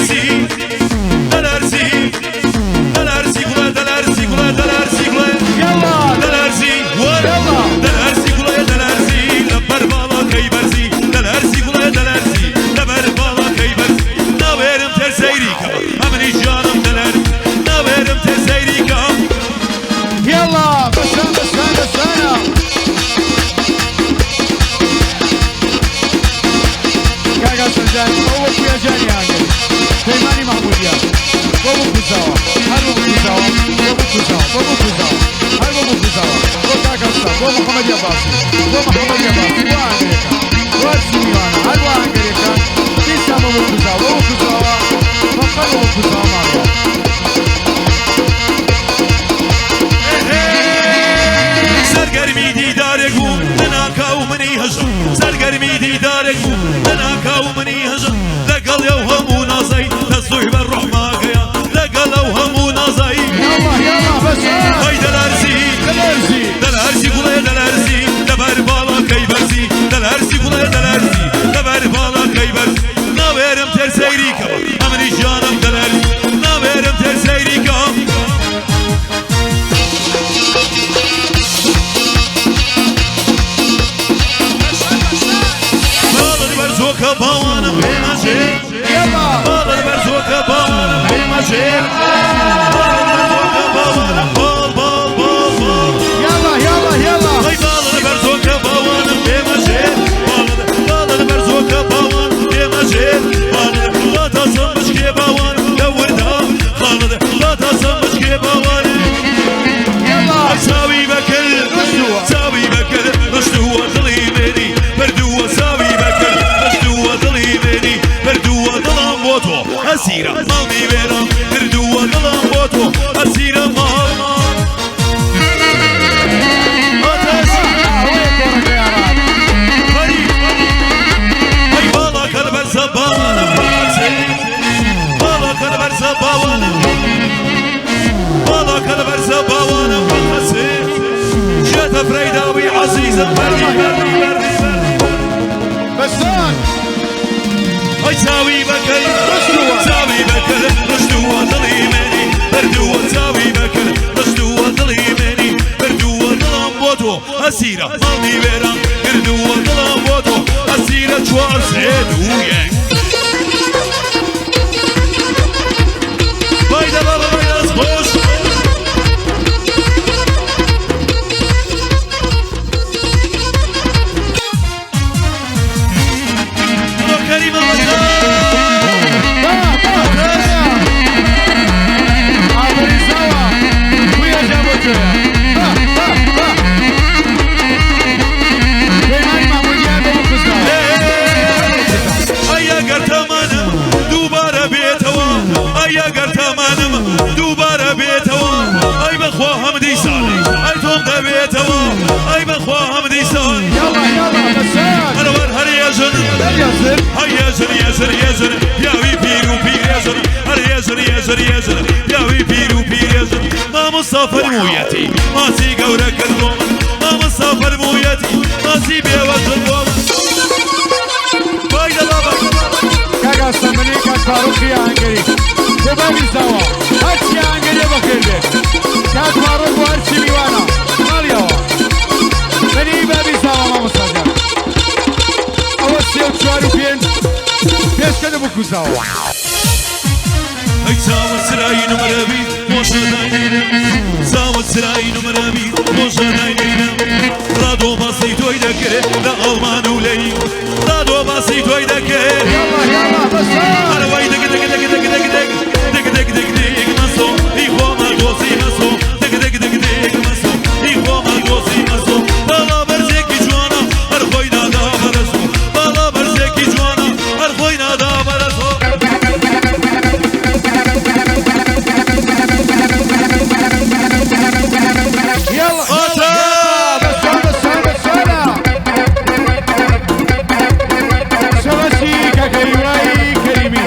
دەلەرزی دەلەرزی دەلەرزی گوڵە دەلەرزی گوڵە دەلەرزی گوڵە يلا دەلەرزی وەرە يلا. دەلەرزی گوڵێ دەلەرزی لەبەر باڵاکەی بەرزی دەلەرزی گوڵێ دەلەرزی لەبەر باڵاکەی بەرزی ناوێرم تێر سەیری کەم ئەمنی ژیانم دەلەرزی ناوێرم تێر سەیری کەم يلا بسام بسام بسام کاکا سەنجان ئەو وەکو یاجانی ئاگەر پەیمانی محمودیە بۆ بکوزاوە هەر بۆ بکوزاوە بۆ بکوزاوە بۆ بکوزاوە هەر بۆ بکوزاوە بۆ کاکا بۆ محەممەد عەباسی بۆ محەممەد عەباسی بۆ ئاگرێکە بۆ هەرچی میوانە هەر بۆ ئاگرێکە دیسان بۆ بکوزاوە بۆ بکوزاوە فەقەت بۆ بکوزاوە ماڵەوە. سەرگەرمی دیدارێک بوو لەناکاو منی هەژم سەرگەرمی دیدارێک بوو لەناکاو منی هەژم لەگەڵ ئەو هەموو نازەی دەستوی بە ڕۆحماگەیە لەگەڵ ئەو هەموو نازەی يلا يلا بسام ئەی دەلەرزی دەلەرزی دەلەرزی گوڵێ دەلەرزی لەبەر باڵاکەی بەرزی دەلەرزی گوڵێ دەلەرزی لەبەر باڵاکەی بەرزی ناوێرم تێر سەیری کەم ئەمنی ژیانم دەلەرزی ناوێرم تێر سەیری کەم باڵت بەرزۆکە باوانم بێمەژێ يلا باڵت بەرزۆکە باوانم بێمەژێ باڵت بەرزۆکە باوانم باڵ باڵ باڵ باڵ يلا يلا يلا ئەی باڵت بەرزۆکە باوانم بێمەژێ باڵت باڵت بەرزۆکە باوانم بێمەژێ باڵت لا تاسم بشکێ باوانم دەوردا خاڵت لا تاسم بشکێ باوانم يلا چاوی بەکرد چاوی بەکرد ڕشتووە دڵی منی بردووە چاوی بەکرد ڕشتووە دڵی منی بردووە دڵم بۆ تۆ ئەسیرە ماڵی وێران کردووە دڵم بۆ تۆ ئەسیرە ماڵ ئاتەش ئەوەیە کۆڕەکە یاران. هەری ئەی باڵاکەت بەرزە باوانم بەرزێ باڵاکەت بەرزە باوانم باڵاکەت بەرزە باوانم بەخەسێ شێتە فرەیداوی عەزیزم بەردی بەردی بەردی بەردی بەسان ئەی چاوی بەکرد چاوی بەکرد ڕشتووە دڵی منی بردووە چاوی بەکرد ڕشتووە دڵی منی بردووە دڵم بۆ تۆ ئەسیرە ماڵی وێران کردووە دڵم بۆ تۆ ئەسیرە چوار سێ دوو یەک بایدە بابا بایدە خۆش بڕۆ کەریمە وەتە با با ئاوریزاوە بوویە بۆ تۆیە با با با پەیمانی مەحمودیان بۆ بکوزاوە. ئەی ئەگەر تەمەنم دووبارە بێتەوە ئەی ئەگەر تەمەنم دووبارە بێتەوە ئەی بەخوا هەم دیسان ئەی تۆم دەبێتەوە ئەی بەخوا هەم دیسان يلا يلا بەسان هەرەوەر هەر یەژن دەریەزن هەر یەژن یەژن یەژن پیاوی پیر و پیرێژن هەر یەژن یەژن یەژن پیاوی پیر و پیرێژن مامۆستا فەرموویەتی ماسی گەورە کرد بۆ من مامۆستا فەرموویەتی ماسی بێوەژن بۆ من بایدە بابا کاکا سەمنی کاک فاروقی ئاهەنگەری بۆ بابی زاوە هەرچی ئاهەنگەریە بەخێر بێت کاک فاروق بۆ هەرچی میوانە ماڵیەوە منی بابی زاوە مامۆستا جان ئەوە سێ و چوار و پێنج پێشکەنە بکوزاوە. ئەی چاوە سرای نمرەبی خۆشە داینێنم چاوە سرای نمرەبی خۆشە داینێنم ڕادۆ باسی تۆی دەکرێت لە ئەڵمان و لەی ڕادۆ باسی تۆی دەکرێت يلا يلا بەسان هەرەوەی دگ دگ دگ دگ دگ دگ دگ دگ دگ دگ مەسۆ ئی خۆمە دۆزی مەسۆ دگ دگ دگ دگ مەسۆ ئی خۆمە دۆزی مەسۆ باڵا بەرزێکی جوانە هەر خۆی نادا بەرەسۆ باڵا بەرزێکی جوانە هەر خۆی نادا بەرەسۆ يلا ئاتە بەسان بەسان بەسانە شەوەشی کاکە هیوای کەریمی.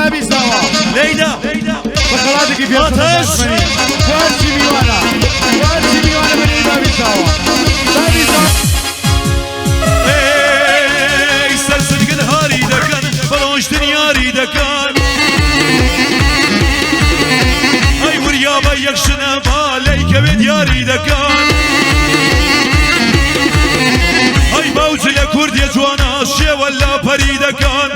بابی زاوا. لەیدا بە خەڵاتێکی پێ ئاتەش. هەرچی میوانە، هەرچی میوانە بەنێوی بابی زاوا. بابی زاوا. ئەی سەرسنگن هاری دەکەن، بەڕۆشتن یاری دەکەن. ئەی وریا بە یەک ژنە با لێی کەوێت یاری دەکەن. ئەی باوج لە کوردیە جوانە شێوە لە پەری دەکەن.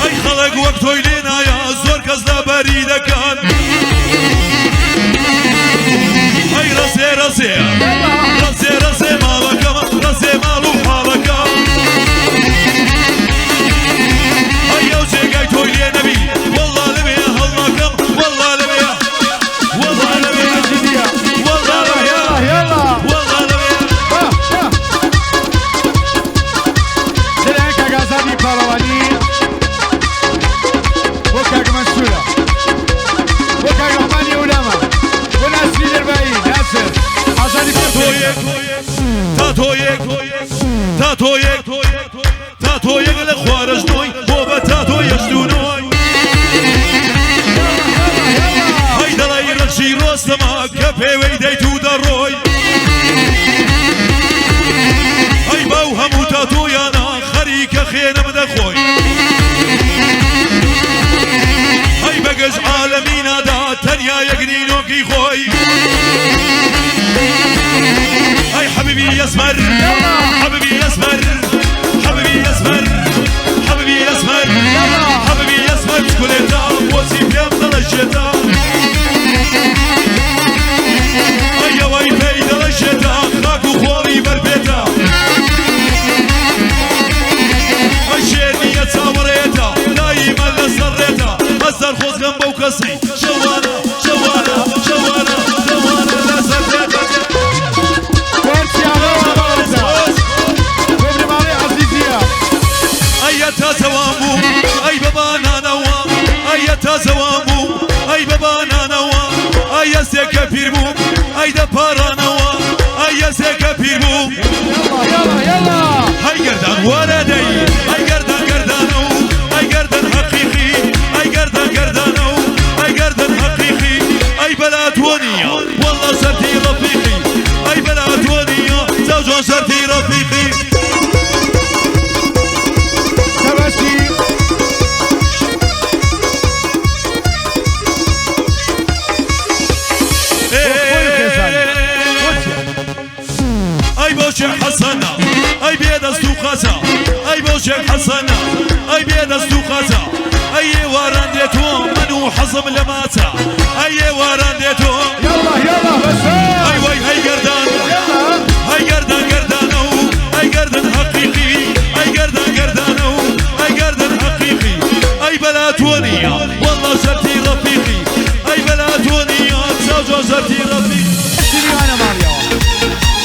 ئەی خەڵک وەک تۆی لێ نایە زۆر کەس لە بەری دەکەن. ئەی ڕەزێ ڕەزێ ڕەزێ ڕەزێ ماڵەکەم، ڕەزێ ماڵ و حاڵەکەم. ئەی ئەو جێگای تۆی لێ نەبی وەڵڵا لەوێ هەڵناکەم، وەڵڵا لەوێ، وەڵڵا لەوێ، جدیە. وەڵڵا لەوێ، يلا يلا. وەڵڵا لەوێ. با، با. لەلایەن کاک ئازادی پاڵەوانی بۆ کاک مەنسوورە، بۆ کاک ڕەحمانی ئەولامە، بۆ ناسری دەربایی، ناسر ئازادی تۆیەک تا تۆیەک تا تۆیەک تا تۆیەک لە خوارەش نۆی بۆ بە تا تۆ یەشت و نۆی. ئەی دەڵێی ڕەشی ڕۆستەما کە پێوەی دەیت و دەڕۆی. ئەی باو هەموو تا تۆیانە خەریکە خێنم دەخۆی. ئەی بەگەژ عالەمینادا تەنیا یەک نینۆکی خۆی. ئەی حەبیبی ئەسمەر، حەبیبی ئەسمەر، حەبیبی ئەسمەر، حەبیبی ئەسمەر، حەبیبی ئەسمەر، چکولێتە بۆچی پێم دەڵەشێتە؟ ئەی ئەوەی پێی دەڵەشێتە خاک و خۆڵی بەرپێتە. ئەی شێر نییە چاوەڕێتە دایمە لەسەر ڕێتە. هەزار خۆزگەم بەو کەسەی شەوانە شەوانە شەوانە شەوانە لەسەر ڕێتە. هەرچی ئاغا بەڕێزە، بۆ بنەماڵەی عەزیزیە. ئەیە تا زەوان بوو ئەی بەبانانەوە، ئەیە تا زەوان بوو ئەی بەبانانەوە، ئەیە سێکە پیر بوو ئەی دەپارانەوە، ئەیە سێکە پیر بوو. يلا يلا يلا. هەی گەردان وارە دەی، ئەی گەردان گەردانە و ئەی گەردن حەقیقی، ئەی گەردان گەردانە و ئەی گەردن حەقیقی. ئەی بەلا تۆ نییە وەڵڵا شەرتی ڕەفیقی، ئەی بەلا تۆ نییە چاوجوان شەرتی ڕەفیقی. سەربەستی. خۆی خێزانی. بۆچیە؟ ئەی بۆ شێخ حەسەنە ئەی بێدەست و خەسە، ئەی بۆ شێخ حەسەنە ئەی بێدەست و خەسە. ئەی ئێواران دێتۆ من و حەزم لە ماچە، ئەی ئێواران دێتۆ. يلا يلا بس. ئەی وەی هەی گەردان، يلا. ئەی گەردان گەردانە و ئەی گەردن حەقیقی، ئەی گەردان گەردانە و ئەی گەردن حەقیقی. ئەی بەلا تۆ نییە وەڵڵا شەرتی ڕەفیقی، ئەی بەلا تۆ نییە چاوجوان شەرتی ڕەفیقی. هەرچی میوانە ماڵیەوە،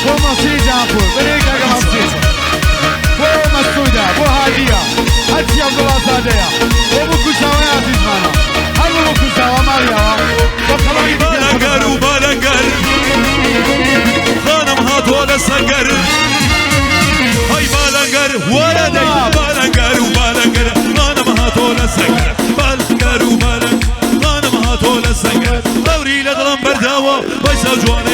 بۆ مەسیری جانپور بەنێوی کاکە مەسیر، بۆ مەسعودە، بۆ هادیە، هەرچی عەبدوڵڵازادەیە، بۆ بکوزاوای عەزیزمانە، هەر بۆ بکوزاوە ماڵیەوە بۆ خەڵاتی. بالەنگەر و بالەنگەر خانم هاتووە لە سەنگەر. هەی بالەنگەر وارە دەی، بالەنگەر و بالەنگەر خانم هاتووە لە سەنگەر، بالەنگەر و بالەنگەر خانم هاتووە لە سەنگەر. دەوری لە دڵم بەرداوە بەیسا جوانەی.